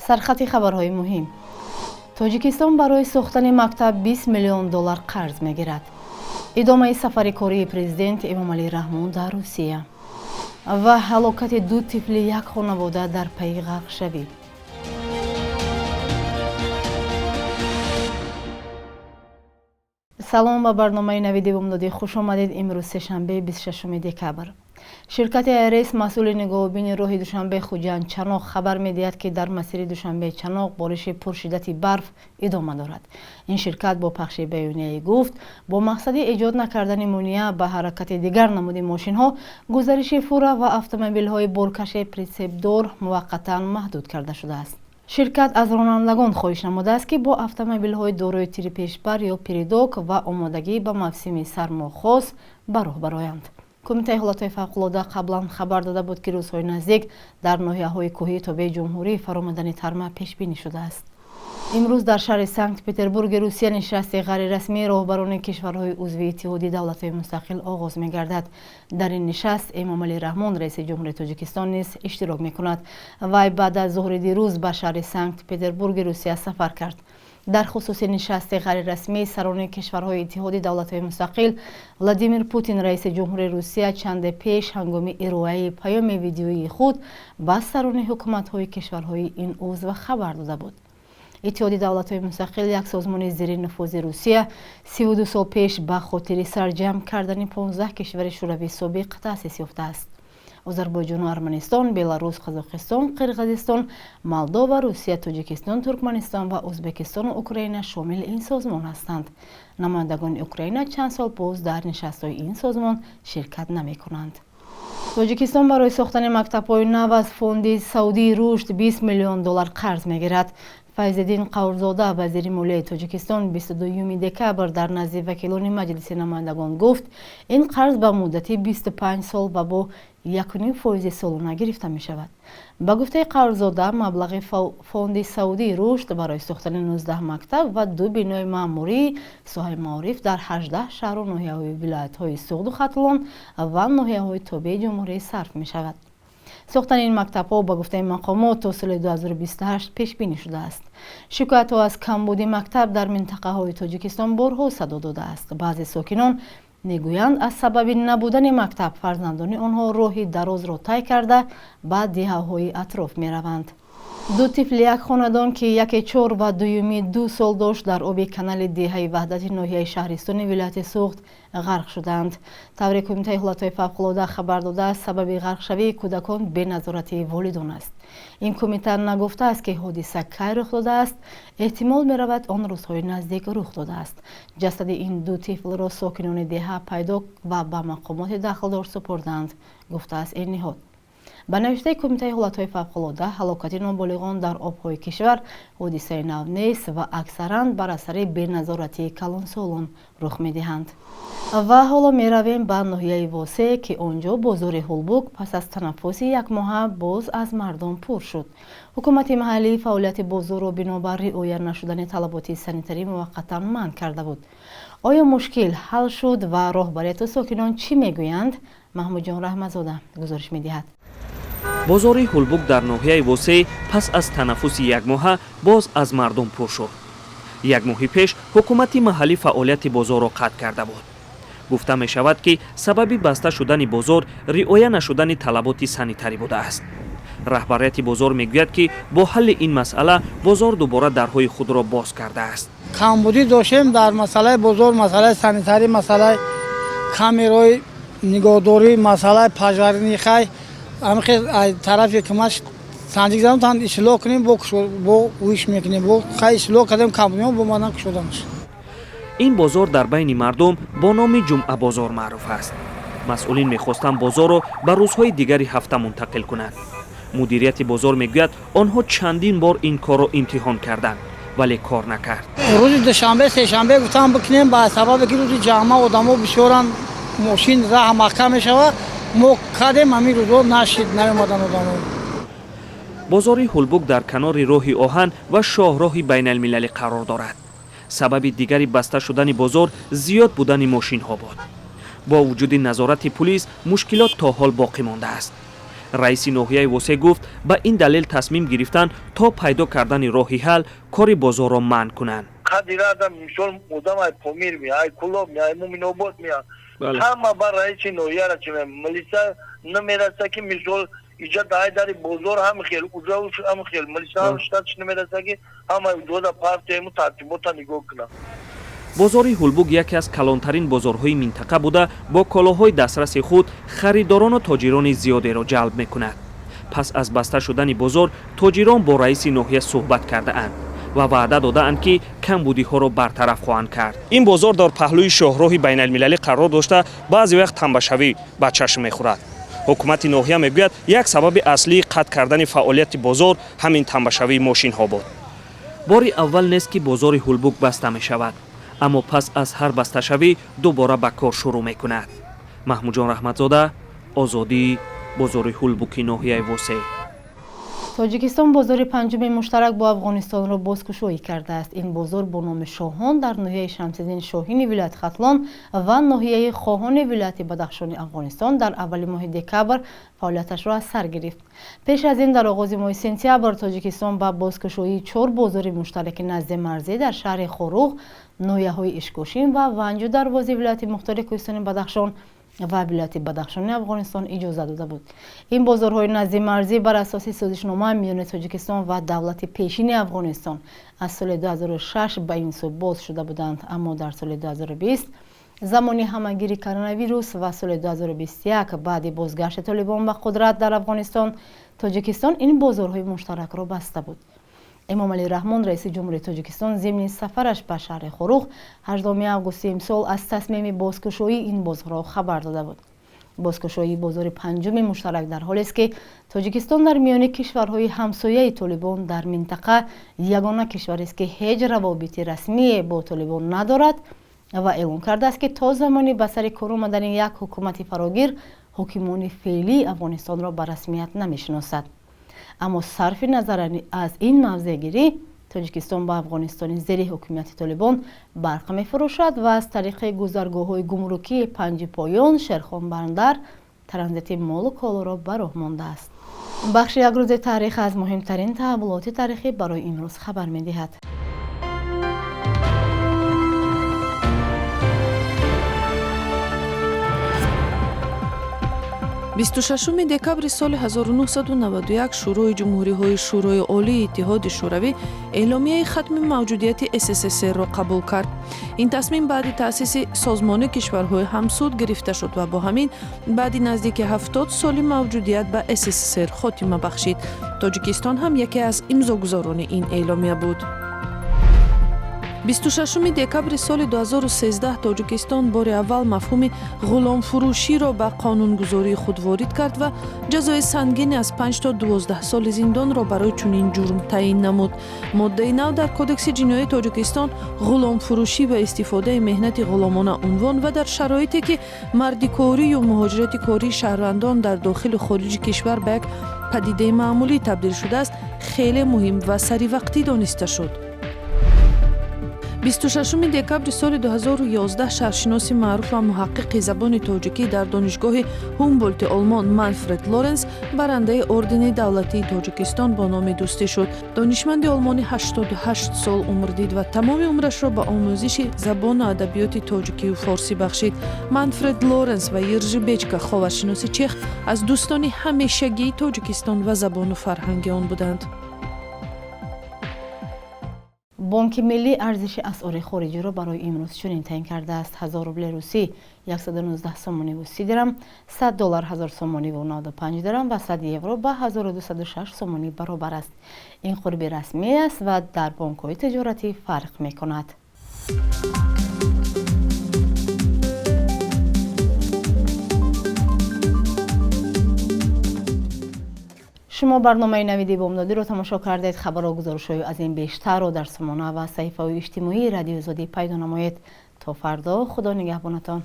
Сархати хабарҳои муҳим. Тоҷикистон барои сохтани мактаб 20 миллион доллар қарз мегирад. Идомаи сафари кории президент Эмомалӣ Раҳмон дар Русия ва ҳалокати ду тифли як хонавода дар пайи ғарқшавӣ. Салом, ба барномаи Навиди Бомдодӣ хуш омадед. Имрӯз сешанбе, 26 декабр. Ширкати АРС, масъули нигоҳубини роҳи Душанбе Хуҷанд Чаноқ, хабар медиҳад, ки дар масири Душанбе Чаноқ бориши пуршиддати барф идома дорад. Ин ширкат бо пахши баёнияе гуфт, бо мақсади эҷод накардани монеа ба ҳаракати дигар намуди мошинҳо, гузариши фура ва автомобилҳои боркаши прицепдор муваққатан маҳдуд карда шудааст. Ширкат аз ронандагон хоҳиш намудааст, ки бо автомобилҳои дорои тири пешбар ё передок ва омодагӣ ба мавсими сармо хос ба роҳ бароянд. Кумитаи ҳолатҳои фавқулода қаблан хабар дода буд, ки рӯзҳои наздик дар ноҳияҳои кӯҳии тобеи ҷумҳурӣ фаромадани тарма пешбинӣ шудааст. Имрӯз дар шаҳри Санкт Петербурги Русия нишасти ғайрирасмии роҳбарони кишварҳои узви Иттиҳоди давлатҳои мустақил оғоз мегардад. Дар ин нишаст Эмомалӣ Раҳмон, раиси ҷумҳури Тоҷикистон, низ иштирок мекунад. Вай баъд аз зуҳри дирӯз ба шаҳри Санкт Петербурги Русия сафар кард. Дар хусуси нишасти ғайрирасмии сарони кишварҳои Иттиҳоди давлатҳои мустақил Владимир Путин, раиси ҷумҳури Русия, чанде пеш ҳангоми ироаи паёми видеоии худ ба сарони ҳукуматҳои кишварҳои ин узв хабар дода буд. Иттиҳоди давлатҳои мустақил, як созмони зери нуфузи Русия, 32 сол пеш ба хотири сарҷамъ кардани 15 кишвари шӯравии собиқ таъсис ёфтааст. Озарбойҷону Арманистон, Беларус, Қазоқистон, Қирғизистон, Молдова, Русия, Тоҷикистон, Туркманистон ва Ӯзбекистону Украина шомили ин созмон ҳастанд. Намояндагони Украина чанд сол боз дар нишастҳои ин созмон ширкат намекунанд. Тоҷикистон барои сохтани мактабҳои нав аз фонди Саудии рушд 20 миллион доллар қарз мегирад. Файзиддин Қаҳурзода, вазири молияи Тоҷикистон, 22 декабр дар назди вакилони Маҷлиси намояндагон гуфт, ин қарз ба муддати 25 сол ва бо 1,5 фоизи солона гирифта мешавад. Ба гуфтаи Қаҳурзода, маблағи фонди Саудии рушд барои сохтани 19 мактаб ва ду бинои маъмурии соҳаи маориф дар 18 шаҳру ноҳияҳои вилоятҳои Суғду Хатлон ва ноҳияҳои тобеи ҷумҳурӣ сарф мешавад. Сохтани ин мактабҳо, ба гуфтаи мақомот, то соли 2028 пешбинӣ шудааст. Шикоятҳо аз камбуди мактаб дар минтақаҳои Тоҷикистон борҳо садо додааст. Баъзе сокинон мегӯянд, аз сабаби набудани мактаб фарзандони онҳо роҳи дарозро тай карда ба деҳаҳои атроф мераванд. Ду тифли як хонадон, ки яке 4 ва дуюми 2 сол дошт, дар оби канали деҳаи Ваҳдати ноҳияи Шаҳристони вилояти Суғд ғарқ шуданд. Тавре Кумитаи ҳолатҳои фавқулода хабар додааст, сабаби ғарқшавии кӯдакон беназоратии волидон аст. Ин кумита нагуфтааст, ки ҳодиса кай рух додааст, эҳтимол меравад, он рӯзҳои наздик рух додааст. Ҷасади ин ду тифлро сокинони деҳа пайдо ва ба мақомоти дахлдор супурданд, гуфтааст ин ниҳод. Ба навиштаи Кумитаи ҳолатҳои фавқулода, ҳалокати ноболиғон дар обҳои кишвар ҳодисаи нав нест ва аксаран бар асари беназоратии калонсолон рух медиҳанд. Ва ҳоло меравем ба ноҳияи Восе, ки он ҷо бозори Ҳулбук пас аз танаффуси якмоҳа боз аз мардум пур шуд. Ҳукумати маҳаллӣ фаъолияти бозорро бинобар риоя нашудани талаботи санитарӣ муваққатан манъ карда буд. Оё мушкил ҳал шуд ва роҳбарияту сокинон чӣ мегӯянд? Маҳмудҷон Раҳматзода гузориш медиҳад. Бозори Ҳулбук дар ноҳияи Восе пас аз танаффуси якмоҳа боз аз мардум пур шуд. Як моҳи пеш ҳукумати маҳаллӣ фаъолияти бозорро қатъ карда буд. Гуфта мешавад, ки сабаби баста шудани бозор риоя нашудани талаботи санитарӣ будааст. Раҳбарияти бозор мегӯяд, ки бо ҳалли ин масъала бозор дубора дарҳои худро боз кардааст. Камбудӣ доштем дар масъалаи бозор, масъалаи санитарӣ, масъалаи камераҳои нигоҳдорӣ, масъалаи пожарникай. Ҳамихе тарафи ҳукумат санҷик задам, тан ислоҳ кунем, бо уиш мекунем, бо хай ислоҳ кардем, камбудиҳо бо мадан кушода мешад. Ин бозор дар байни мардум бо номи Ҷумъабозор маъруф аст. Масъулин мехостанд бозорро ба рӯзҳои дигари ҳафта мунтақил кунанд. Мудирияти бозор мегӯяд, онҳо чандин бор ин корро имтиҳон карданд, вале кор накард. Рӯзи душанбе, сешанбе гуфтам бикунем, ба сабабе ки рӯзи ҷамъа одамо бисёранд, мошин раҳ маҳкам мешавад. Мо кардем, ҳамин рӯзҳо нашид, наомадан одамо. Бозори Ҳулбук дар канори роҳи оҳан ва шоҳроҳи байналмилалӣ қарор дорад. Сабаби дигари баста шудани бозор зиёд будани мошинҳо буд. Бо вуҷуди назорати пулис, мушкилот то ҳол боқӣ мондааст. Раиси ноҳияи Восе гуфт, ба ин далел тасмим гирифтанд, то пайдо кардани роҳи ҳал кори бозорро манъ кунанд. Қадирадам, мисол, одам ай Помир мея, ай Кӯлоб мея, ай Муминобод мея, ҳама ба раиси ноҳияра чи милиса намераса, ки мисол иҷа дай дари бозор ҳам хел, уҷа ҳам хел милиса ҳам штатш намераса, ки ҳама уҷода партияему тартибота нигоҳ кунад. Бозори Ҳулбук яке аз калонтарин бозорҳои минтақа буда, бо колоҳои дастраси худ харидорону тоҷирони зиёдеро ҷалб мекунад. Пас аз баста шудани бозор тоҷирон бо раиси ноҳия суҳбат кардаанд ва ваъда додаанд, ки камбудиҳоро бартараф хоҳанд кард. Ин бозор дар паҳлӯи шоҳроҳи байналмилалӣ қарор дошта, баъзе вақт тамбашавӣ ба чашм мехӯрад. Ҳукумати ноҳия мегӯяд, як сабаби аслии қатъ кардани фаъолияти бозор ҳамин тамбашавии мошинҳо буд. Бори аввал нест, ки бозори Ҳулбук баста мешавад, аммо пас аз ҳар басташавӣ дубора ба кор шурӯъ мекунад. Маҳмудҷон Раҳматзода, Озодӣ, бозори Ҳулбуки ноҳияи Восе. Тоҷикистон бозори панҷуми муштарак бо Афғонистонро бозкушоӣ кардааст. Ин бозор бо номи Шоҳон дар ноҳияи Шамсиддин Шоҳини вилояти Хатлон ва ноҳияи Хоҳони вилояти Бадахшони Афғонистон дар аввали моҳи декабр фаъолияташро аз сар гирифт. Пеш аз ин, дар оғози моҳи сентябр, Тоҷикистон ба бозкушоии чор бозори муштараки назди марзӣ дар шаҳри Хоруғ, ноҳияҳои Ишкошим ва Ванҷу Дарвози вилояти мухтори Кӯҳистони Бадахшон ва вилояти Бадахшони Афғонистон иҷоза дода буд. Ин бозорҳои назди марзӣ бар асоси созишнома миёни Тоҷикистон ва давлати пешини Афғонистон аз соли 2006 ба ин сӯ боз шуда буданд, аммо дар соли 2020, замони ҳамагири коронавирус, ва соли 2021, баъди бозгашти Толибон ба қудрат дар Афғонистон, Тоҷикистон ин бозорҳои муштаракро баста буд. Эмомалӣ Раҳмон, раиси ҷумҳури Тоҷикистон, зимни сафараш ба шаҳри Хоруғ 8 августи имсол аз тасмими бозкушоии ин бозорҳо хабар дода буд. Бозкушоии бозори панҷуми муштарак дар ҳолест, ки Тоҷикистон дар миёни кишварҳои ҳамсояи Толибон дар минтақа ягона кишварест, ки ҳеҷ равобити расмие бо Толибон надорад ва эълон кардааст, ки то замони ба сари кор омадани як ҳукумати фарогир ҳокимони феълии Афғонистонро ба расмият намешиносад. Аммо сарфи назар аз ин мавзеъгирӣ, Тоҷикистон ба Афғонистони зери ҳокимияти Толибон барқ мефурӯшад ва аз тариқи гузаргоҳҳои гумрукии Панҷипоён, Шерхонбандар транзити молу колоро ба роҳ мондааст. Бахши «Як рӯзи таърих» аз муҳимтарин таҳаввулоти таърихӣ барои имрӯз хабар медиҳад. 26 декабри соли 1991 Шӯрои ҷумҳуриҳои Шӯрои Олии Иттиҳоди Шӯравӣ эъломияи хатми мавҷудияти СССР-ро қабул кард. Ин тасмим баъди таъсиси Созмони кишварҳои ҳамсуд гирифта шуд ва бо ҳамин баъди наздики 70 соли мавҷудият ба СССР хотима бахшид. Тоҷикистон ҳам яке аз имзогузорони ин эъломия буд. 26 декабри соли 2013 Тоҷикистон бори аввал мафҳуми ғуломфурӯширо ба қонунгузории худ ворид кард ва ҷазои сангини аз 5 то 12 соли зиндонро барои чунин ҷурм таъин намуд. Моддаи нав дар Кодекси ҷиноии Тоҷикистон ғуломфурӯшӣ ва истифодаи меҳнати ғуломона унвон ва дар шароите ки мардикорию муҳоҷирати кории шаҳрвандон дар дохилу хориҷи кишвар ба як падидаи маъмулӣ табдил шудааст, хеле муҳим ва саривақтӣ дониста шуд. 26 декабри соли 2011 шаҳршиноси маъруф ва муҳаққиқи забони тоҷикӣ дар Донишгоҳи Ҳумболти Олмон Манфред Лоренс барандаи Ордени давлатии Тоҷикистон бо номи Дӯстӣ шуд. Донишманди олмонӣ 88 сол умр дид ва тамоми умрашро ба омӯзиши забону адабиёти тоҷикию форсӣ бахшид. Манфред Лоренс ва Иржи Бечка, ховаршиноси чех, аз дӯстони ҳамешагии Тоҷикистон ва забону фарҳанги он буданд. Бонки Миллӣ арзиши асъори хориҷиро барои имрӯз чунин таъин кардааст: 1000 рубли русӣ 119 сомониву 30 дирам, 100 доллар 1000 сомониву 95 дирам ва 100 евро ба 1206 сомонӣ баробар аст. Ин қурби расмӣ аст ва дар бонкҳои тиҷоратӣ фарқ мекунад. Шумо барномаи «Навиди бомдодиро» тамошо кардед. Хабару гузоришҳои аз ин бештарро дар сомона ва саҳифаҳои иҷтимоии Радиои Озодӣ пайдо намоед. То фардо, Худо нигаҳбонатон.